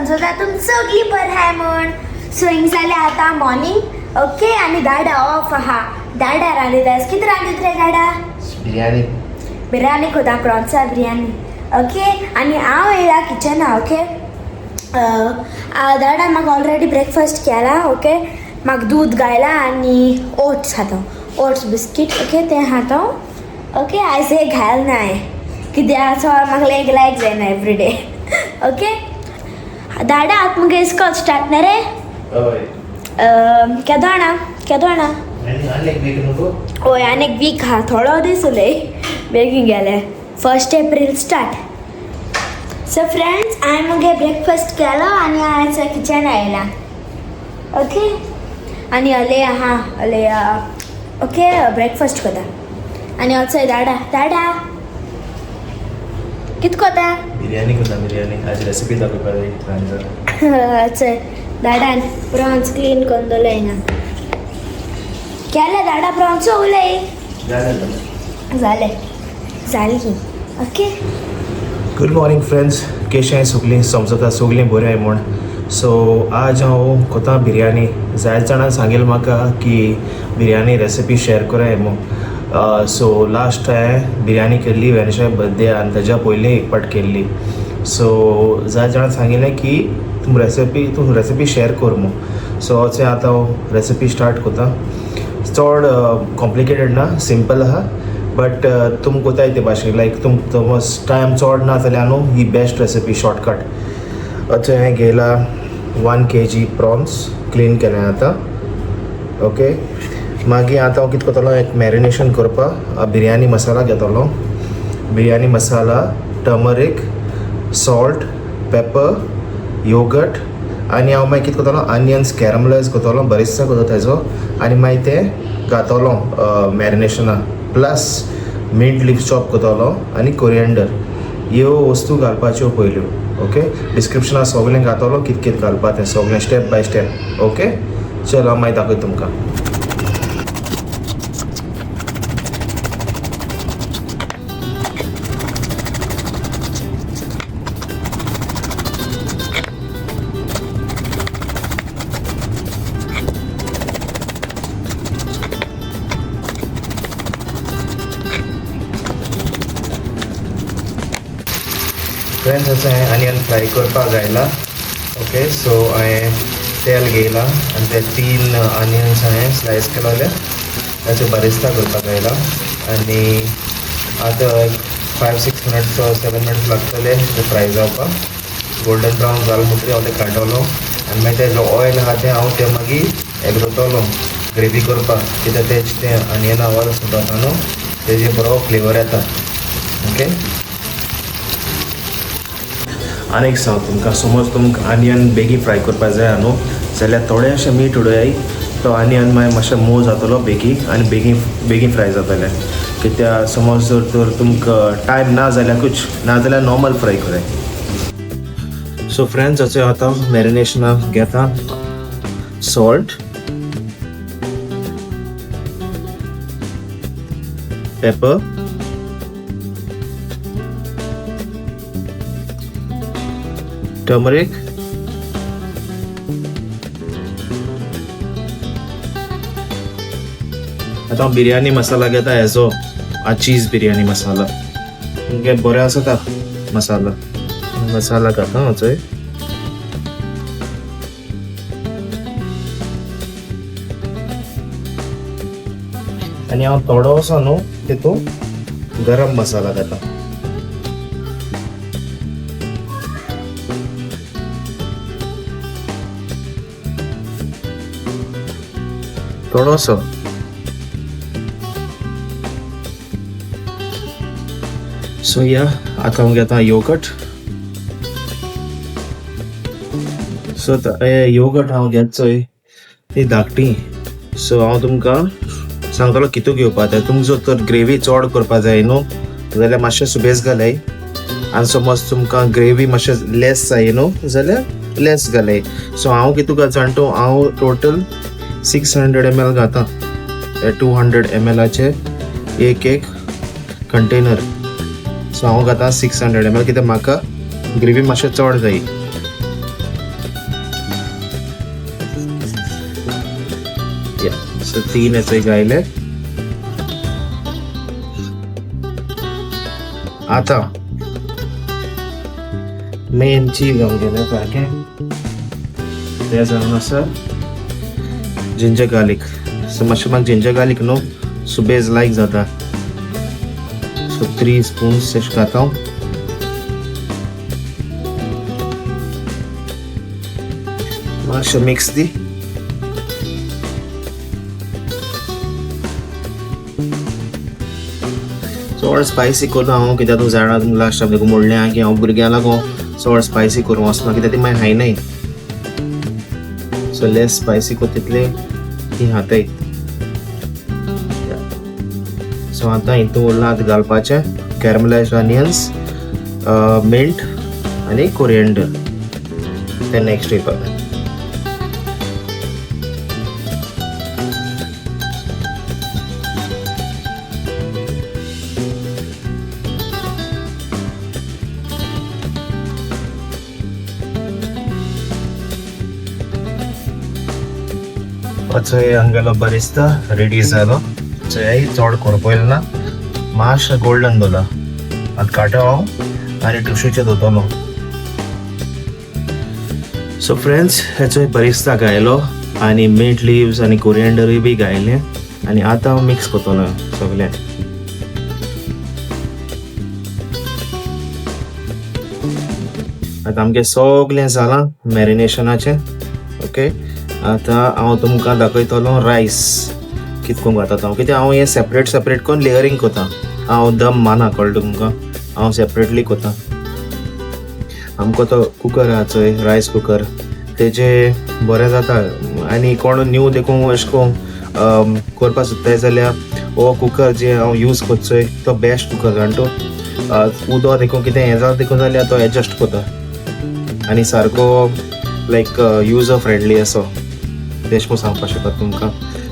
समजता तुम सगळी बरं हाय म्हण. सो हिंग जालें आतां मॉर्निंग. ओके, आनी दाडा ऑफ आहा. दाडा रांदता. कितें रांदीत रे दाडा? बिर्याणी. बिर्याणी कोता, प्रॉन्सा बिर्याणी. ओके, आनी हांव येयला किचना. ओके, दाडा म्हाका ऑलरेडी ब्रेकफास्ट केला. ओके, म्हाका दूद घायला आनी ओट्स खाता, ओट्स बिस्कीट. ओके, तें खाता. ओके, आयज एक घायल ना हांवें, कित्याक चड म्हाका एक लायक जायना एवरीडे. ओके दाडा, आतां मुगे इस्कॉल स्टार्ट ना रे? हय. केदो जाणा, केदो जाणा? आनी एक वीक नको? हय, आनी एक वीक आहा, थोडो दीस उलय, बेगीन गेले. 1 April start. So friends, हांवें मुगे ब्रेकफास्ट केलो आनी हांवें किचन आयला. ओके, आनी अले आहा, अले. ओके, ब्रेकफास्ट कोता आनी अचय दाडा. दाडा कित कोता? बिर्याणी कोता, बिर्याणी. आज रेसिपी दाखोवपा जाय. अचय दाडान प्रॉन्स क्लीन करून दवरले हिंगा. केले दाडा प्रॉन्स उलय? जालें. जालें, जालें. ओके. गुड मॉर्निंग फ्रेंड्स, केशें सगलीं? समजता सगलीं बरें म्हूण. सो आज हांव कोता बिर्याणी. जायत जाणां सांगेल म्हाका की बिर्याणी रेसिपी शेअर कराय म्हूण. सो लास्ट हांवें बिर्याणी केल्ली वेनशा बर्थडे आनी तेज्या पयलीं एक पाट केल्ली. सो जायत जाणां सांगिल्लें की तूं रेसिपी शेअर कर म्हूण. सो अशें आतां हांव रेसिपी स्टार्ट करता. चड कॉम्प्लिकेटेड ना, सिंपल आहा, बट तुम कोताय ते भाशेन, लायक तुम टायम चड ना जाल्यार न्हू, ही बेस्ट रेसिपी शॉर्टकट. अशें हांवें घेयला 1 kg prawns, clean केलें आतां. ओके, मागीर आतां हांव कितें करतलो, एक मॅरिनेशन करपाक बिरयानी मसाला घेतलो. बिरयानी मसाला, टर्मरीक, सॉल्ट, पेपर, योगर्ट आनी हांव मागीर कितें करतलो, आनियन्स कॅरमलायज करतलो, बरेचसो करता तेजो आनी मागीर तें घातलो मॅरिनेशनाक. प्लस मिंट लीफ चॉप करतलो आनी कोरिएंडर. ह्यो वस्तू घालपाच्यो पयल्यो. ओके, डिस्क्रिप्शनाक सगळें घातलो, कितें कितें घालपा तें सगळें स्टेप बाय स्टेप. ओके, चल, हांव मागीर दाखयता तुमकां. फ्रेंड्स, अशें हांवें आनियन फ्राय करपाक घायला. ओके, सो हांवें तेल घेयला आनी ते तीन आनियन्स हांवें स्लायस केलोले, ताचे बरिस्ता करपाक घायला. आनी आतां एक 5-6 मिनट्स, 7 मिनट्स लागतले ते फ्राय जावपाक. गोल्डन ब्रावन जाल म्हणटकीर हांव ते काडटलो आनी मागीर ते जो ऑयल आहा तें हांव तें मागीर हें करतलो ग्रेवी करपाक, कित्याक तेच तें आनियना ऑयल सुद्दां न्हू, तेजे बरो फ्लेवर येता. ओके, आनी एक सांग तुमकां, समज तुमकां आनियन बेगीन फ्राय करपा जाय न्हू जाल्यार थोडेंशें मीठ उडयाय. तो आनियन मागीर मातशें मोव जातलो बेगीन आनी बेगीन बेगीन फ्राय जातलें. कित्याक समज जर तर तुमकां टायम ना जाल्यारूच, ना जाल्यार नॉर्मल फ्राय कराय. सो फ्रेंड्स, अशें आतां मॅरिनेशनाक घेता सॉल्ट, पेपर, टर्मरिक, आतां हांव बिरयानी मसाला घेता हेजो आ, चीज बिरयानी मसाला. सामकें बरें आसता मसाला. मसाला घाता हांव चोय. आनी हांव थोडोसो न्हू तितून गरम मसाला घाता, थोडोसो. सो या, आतां हांव घेता योगर्ट. सो योगर्ट हांव घेत चोय ती धाकटी. सो हांव तुमकां सांगतलो कितू घेवपा तें. तुमकां जर तर ग्रेवी चड करपा जाय न्हू जाल्यार मातशें सुबेज घालाय, आनी समज तुमकां ग्रेवी मातशें लेस जाय न्हू जाल्यार लेस घालाय. सो हांव कितू घालता जाणा तूं? हांव टोटल 600 ml घाता, 200 ml एक एक कंटेनर. सो हांव घाता 600 ml, कित्याक म्हाका ग्रेवी मातशें चड जाय. सो 3 हेचे गायले. आतां मेन चीज आमगेलें सारकें तें जावन आसा जिंजर गार्लीक. सो मातशें म्हाका जिंजर गार्लीक न्हू सुबेज लायक जाता. सो 3 स्पून्स अशें घाता हांव. मातशें मिक्स दी. चड स्पायसी करूं हांव कित्याक तूं जाणा तुमकां लास्ट टायम देखून म्हणलें की हांव भुरग्यां लागून चड स्पायसी करूं वचना कित्याक ती मागीर खायनाय. सो लेस स्पायसी कोत्ता तितले ती खाताय. सो आतां हितून उरलां आतां घालपाचें कॅरमलायज्ड ऑनियन्स, मिंट आनी कोरिएंडर. तें नेक्स्ट येवपाक. चोय हांगेलो बरिस्ता रेडी जालो. चोय चड करपयलो ना, मातशें गोल्डन दोला. आतां काडटा हांव आनी टिश्यूचेर दोतलो. सो फ्रेंड्स, हेचोय बरिस्ता गायलो आनी मिंट लिव्स आनी कोरिएंडरूय बी गायलें आनी आतां हांव मिक्स करतलो सगळें. आतां आमगें सगळें जालां मॅरिनेशनाचें. ओके, आतां हांव तुमकां दाखयतलो रायस कितको घाता हांव, कित्याक हांव हें सेपरेट सेपरेट करून लेयरींग करता. हांव दम माना कळटा तुमकां, हांव सेपरेटली करता. आमकां तो कुकर आहा चोय रायस कुकर, तेजे बरें जाता. आनी कोण न्यू देखून अशें करून करपाक सोदताय जाल्यार हो कुकर जे हांव यूज करता चोय तो बेस्ट कुकर. जाण तूं उदक देखून कितें हें जाता देखून जाल्यार तो एडजस्ट करता आनी सारको लायक युजर फ्रेंडली असो तेश म्हूण सांगपाक शकता तुमकां.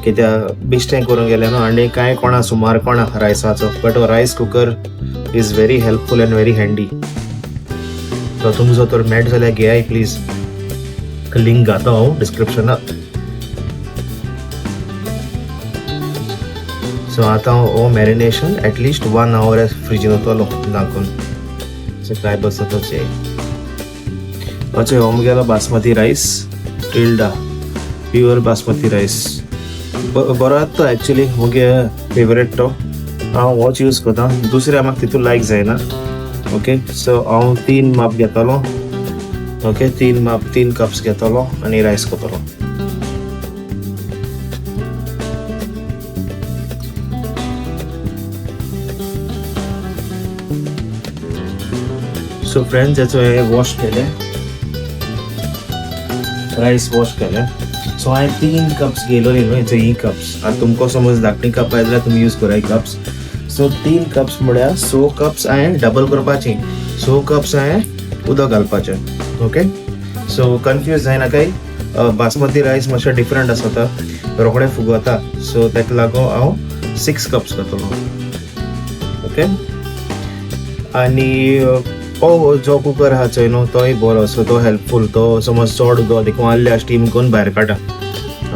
कित्याक बेश्टें करूंक गेलें न्हू आनी कांय कोणा सुमार कोणा रायसाचो, बट हो rice cooker is very helpful and very handy. तो तुमचो तर मेळट जाल्यार घेयाय प्लीज, लिंक घाता हांव डिस्क्रिप्शनाक. सो आतां हो मॅरिनेशन एटलिस्ट 1 our फ्रिजीन वतलो दाखोवन. सो काय बसता चोय. अचोय हो मुगेलो basmati rice, Tilda pure basmati rice. बरो आसा तो एक्चुली, मुगे फेवरेट तो. हांव होच यूज करता, दुसऱ्या म्हाका तितून लायक जायना. ओके, सो हांव 3 माप घेतलो. ओके, 3 माप 3 कप्स घेतलो आनी रायस करतलो. सो फ्रेंड्स, हेचो हे वॉश केलें, रायस वॉश केलें. सो हांवें 3 कप्स घेयलोली न्हू, हेचो ही कप्स. आतां तुमकां समज धाकटी कप जाय जाल्यार तुमी यूज कराय कप्स. सो 3 कप्स म्हळ्यार 6 कप्स हांवें डबल करपाची, 6 कप्स हांवें उदक घालपाचें. ओके, सो कन्फ्यूज जायनाकाय, बासमती रायस मातशें डिफरंट आसता, रोखडें फुगता. सो ताका लागून हांव 6 कप्स घातलो. ओके, आनी हो जो कुकर आहा चोय न्हू तोय बरो, सो तो हेल्पफूल. तो समज चड उदक देखून आहल्यार स्टीम करून भायर काडटा.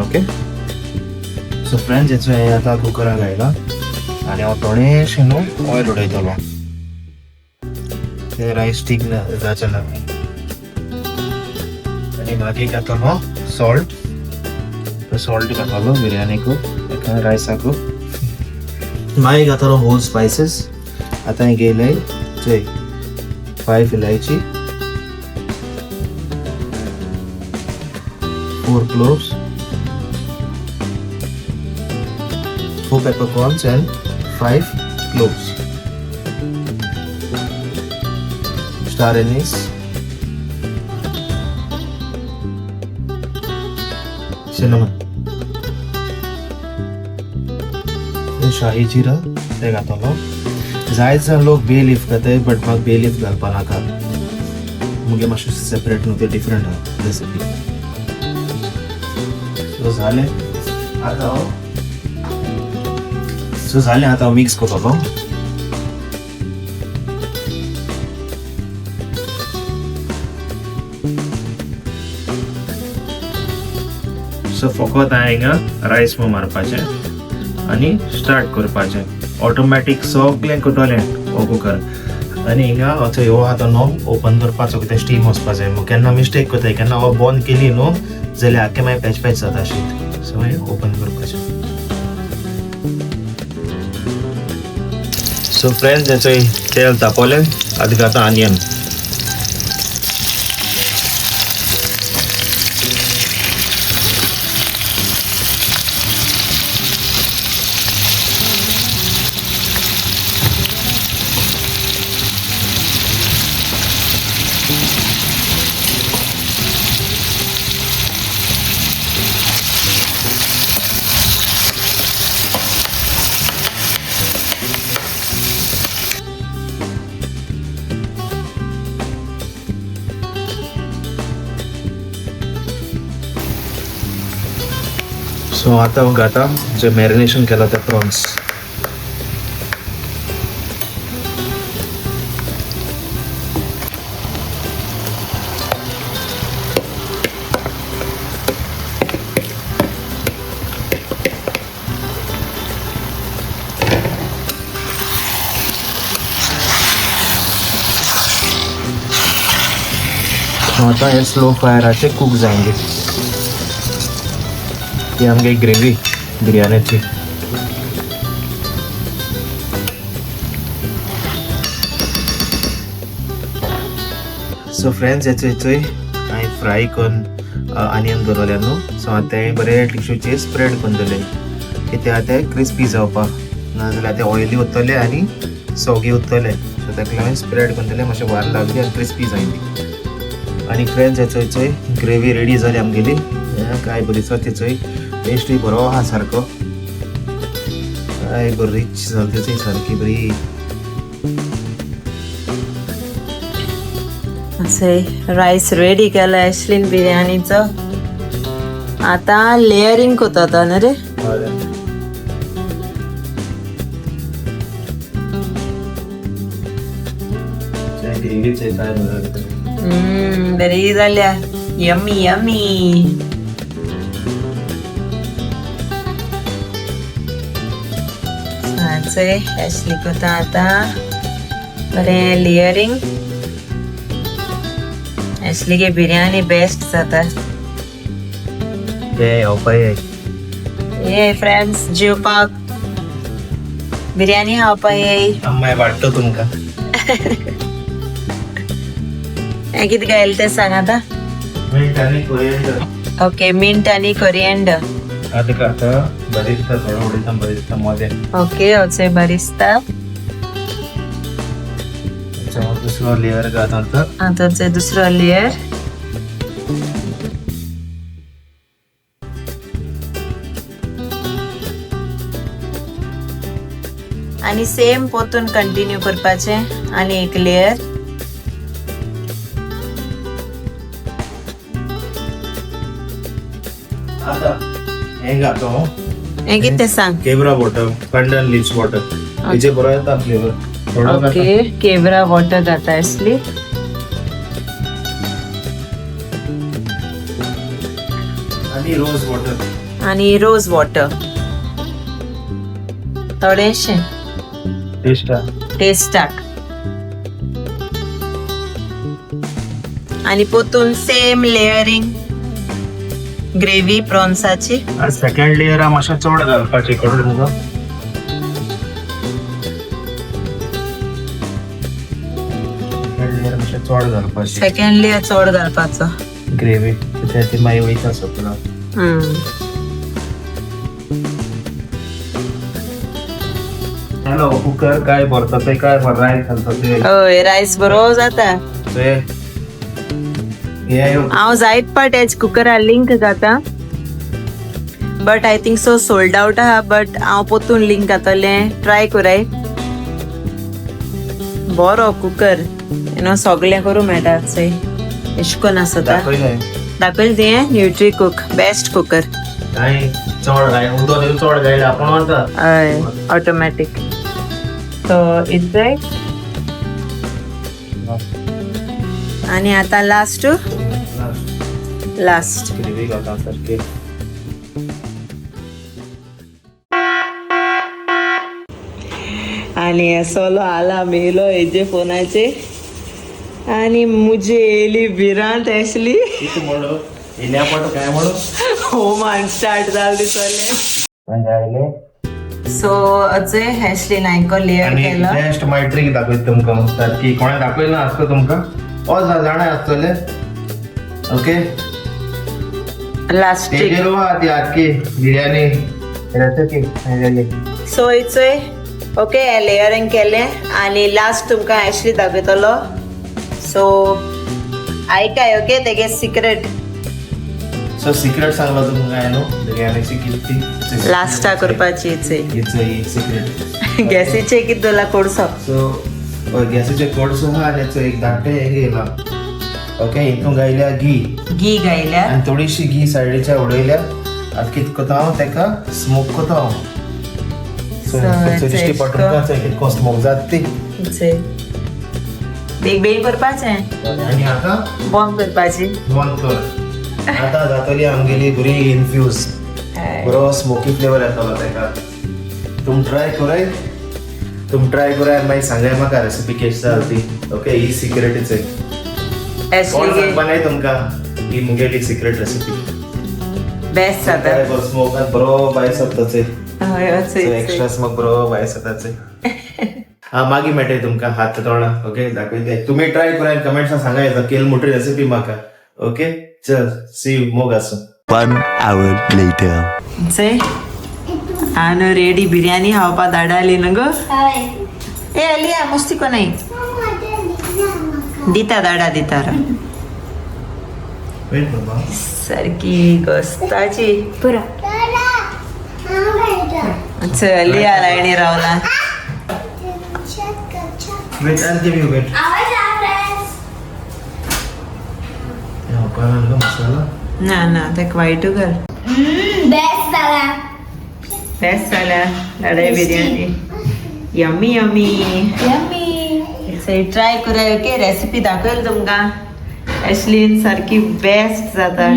ओके, सो फ्रेंड्स, हेचो हें आतां कुकराक घायला आनी हांव थोडेशें न्हू ऑयल उडयतलो, ते रायस स्टीक जाचें ना. आनी मागीर घातलो सॉल्ट, सॉल्ट घातलो बिरयानीक, एका रायसाक. मागीर घातलो होल स्पायसीस. आतां घेयले चोय 5 इलायची, 4 cloves, 4 peppercorns and 5 cloves, star anise, cinnamon, shahi jeera ते घातलो. जायत जाण लोक बे लीफ घाताय, बट म्हाका बे लीफ घालपा नाका, मुगे मातशें सेपरेट न्हू तें डिफरंट आहा रेसिपी. सो जालें आतां हांव, सो जालें आतां हांव मिक्स करतलो. सो फकत हांवें हिंगा रायस म्हूण मारपाचें आनी स्टार्ट करपाचें. ऑटोमॅटीक सगळें करतलें हो कुकर. आनी हिंगा असो हो आतां नॉब ओपन करपाचो, कितें स्टीम वचपा जाय. केन्ना मिस्टेक करताय, केन्ना हो बंद केली न्हू जाल्यार आख्खें मागीर पॅच पॅच जाता शीत. सो मागीर ओपन करपाचें. सो फ्रेंड्स, हेचो तेल तापोलें, आतां घाता आनियन. सो आतां हांव घाता जे मॅरिनेशन केलां ते प्रॉन्स. आतां हे स्लो फायराचेर कूक जायंगे ती आमगे ग्रेवी बिरयानीची. सो फ्रेंड्स, हेचो हेचोय हांवें फ्राय करून आनियन दवरलें न्हू, सो आतां तें बरें टिश्यूचेर स्प्रेड करून दवरलें, कित्याक तें क्रिस्पी जावपाक, नाजाल्यार तें ऑयली उरतलें आनी सोगी उरतलें. सो ताका लागून स्प्रेड करून दवरलें, मातशें वार लागली आनी क्रिस्पी जायली. आनी फ्रेंड्स, हेचो हेचोय ग्रेवी रेडी जाली आमगेली. काय बरी दिसता तेचोय टेस्टूय बरो आहा सारको, काय बरी रिच जाली तेचोय सारकी बरी. असे राईस रेडी केला ॲशलीन बिर्याणीचो. आता लेअरिंग करता न्हू रे. ग्रेवीचे काय बरं. बरी जाल्या, यमी यमी. ॲशली करता आता बरें लेअरिंग. ॲशलीगे बिर्याणी बेस्ट जाता. ते येवपा. ये फ्रेंड्स, जेवपाक बिर्याणी खावपाक येय. अम्माय वाडटो तुमकां. हें कितें घायलें तें सांग आतां. मिंट आनी कोरिएंडर. ओके, मिंट आनी कोरिएंडर. आतां घाता बरिस्ता थोडो उडयता, बरिस्ता मदें. ओके, ओचे बरिस्ता. दुसरो लेयर घाता आतां. आतां दुसरो लेयर. आनी सेम पोतून कंटिन्यू करपाचें आनी एक लेयर. आतां हें घातो. हें कितें तें सांग. केबरा वॉटर, पंडन लिव्स वॉटर, हेजे बरो येता फ्लेवर थोडो घाता. ओके, केवरा वॉटर घाता असली. आनी रोज वॉटर. आनी रोज वॉटर थोडेशें. टेस्टा. टेस्टाक. आनी पोतून सेम लेयरिंग ग्रेवी प्रॉन्साची. सेकंड लेयर मातशें चड घालपाची कळ्ळें तुका. सेकंड लेयर मातशें चड घालपाची. सेकंड लेयर चड घालपाचो. ग्रेवी कित्याक ती मागीर वयता सगळो. हॅलो, कुकर काय भरता ते, काय भर रायस घालता ते. हय, रायस बरो जाता. ते हे हांव जायत पाट हेच कुकरा लिंक घाता, but I think so sold out आहा, बट हांव पोतून लिंक घातलें, ट्राय कराय. बरो कुकर you know, सगळें करूं मेळटा चोय, एशें कोन्न आसता. दाखयलें. दाखयलें तुवें, न्यूट्री कूक बेस्ट कुकर. काय चड घाय, उदक चड घायलें आपूण वता. हय, ऑटोमॅटीक. सो इतलें. आनी आतां लास्ट लास्ट ग्रेवी घालता सारकी. आनी सोलो आला मेलो हेजे फोनाचे आनी मुजे येयली भिरांत आसली. कितें म्हणू येल्या पाटो काय म्हणू. होमान स्टार्ट जालें दिसलें. आयले. सो अजय हॅशलीन हांकां लेयर आनी केलो. बेस्ट माय ट्रीक दाखयता तुमकां सारकी, कोणें दाखयला ना आसता तुमकां, ओ जाणा आसतले. ओके. Last trick. तेजेर आहा ती आख्खी बिर्याणी रेसिपी. सो इचोय ओके लेयरिंग केलें आनी लास्ट तुमकां ॲशली दाखयतलो. सो आयकाय ओके तेगे सिक्रेट. सो सिक्रेट सांगलो तुमकां हांवें न्हू बिर्याणीची कितें ती लास्टा करपाची इचोय. हिचो सिक्रेट. गॅसीचे कितें दवरला कोळसो. सो गॅसीचे कोळसो आहा आनी हेचो एक धाकटें हें घेयला. ओके, हितून घायल्या घी. घी घायल्या. आनी थोडीशी घी सायडीच्या उडयल्या. आतां कितें करता हांव तेका स्मोक करता हांव. So, so दिश्टी it's पडटा तुमकां कितको स्मोक जाता ती. इचोय बेग बेगीन करपाचें. आनी आतां बंद करपाची. बंद कर. आतां जातली आमगेली बरी इन्फ्यूज, बरो स्मोकी फ्लेवर येतलो तेका. तुम ट्राय कराय, तुम ट्राय कराय आनी मागीर सांगाय म्हाका रेसिपी कशी जाली ती. ओके, ही सिक्रेटच आहे. कोण ॲशली सांगपा नाय तुमकां ही मुगेली सिक्रेट रेसिपी. बेस्ट जाता. स्मोकान बरो भायर सरताचे. हय अचोय. एक्स्ट्रा स्मोक बरो भायर सरताचे. हा, मागीर मेळटा तुमकां हात तोंडा. ओके, दाखयते. तुमी ट्राय कराय, कमेंट्सान सांगा येता केल मोठी रेसिपी म्हाका. ओके, चल, सी you, मोग आसूं. 1 hour later. इचोय आनु रेडी बिर्याणी खावपा धाडाली न्हू गो. हय. ए अलिया मस्ती कोणाय दिता, दाडा दिता रा. वेट बाबा. सारकी गोस्ताची. पुरो. चल अलिया लायणी रावला. Wait, I'll give you, wait. आवाज आ फ्रेंड्स. मसाला. ना ना, तेका वायटू कर. बेस्ट जाला. बेस्ट जाल्या दाडाय biryani. Yummy yummy. Yummy. Try करूया. ओके, रेसिपी दाखयल तुमकां एशलीन, सारकी बेस्ट जाता.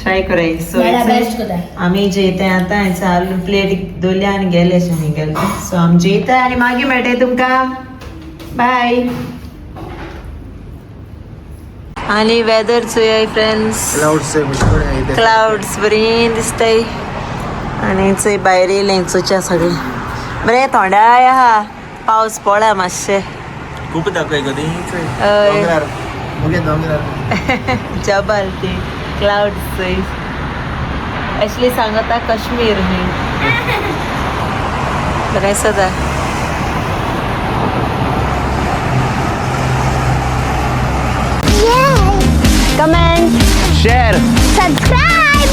ट्राय कराय. सो बेस्ट करता. आमी जेयता आतां. चालू प्लेट दवरल्या आनी गेले अशें गेले. सो आमी जेयता आनी मागीर मेळटा तुमकां. बाय. आनी वेदर चोय फ्रेंड्स. क्लाउड्स. क्लाउड्स बरीं दिसताय आनी चोय भायर येयलें चोच्या सगळें बरें थोंडाय आहा. पावस पडला मातशें. खूप दाखय गो ती. हय. दोंगरार मुगे दोंगरार. जबल ती क्लाउड्स चोय. ॲक्च्युली सांगता काश्मीर ही बरें सदा. Comment, share, subscribe.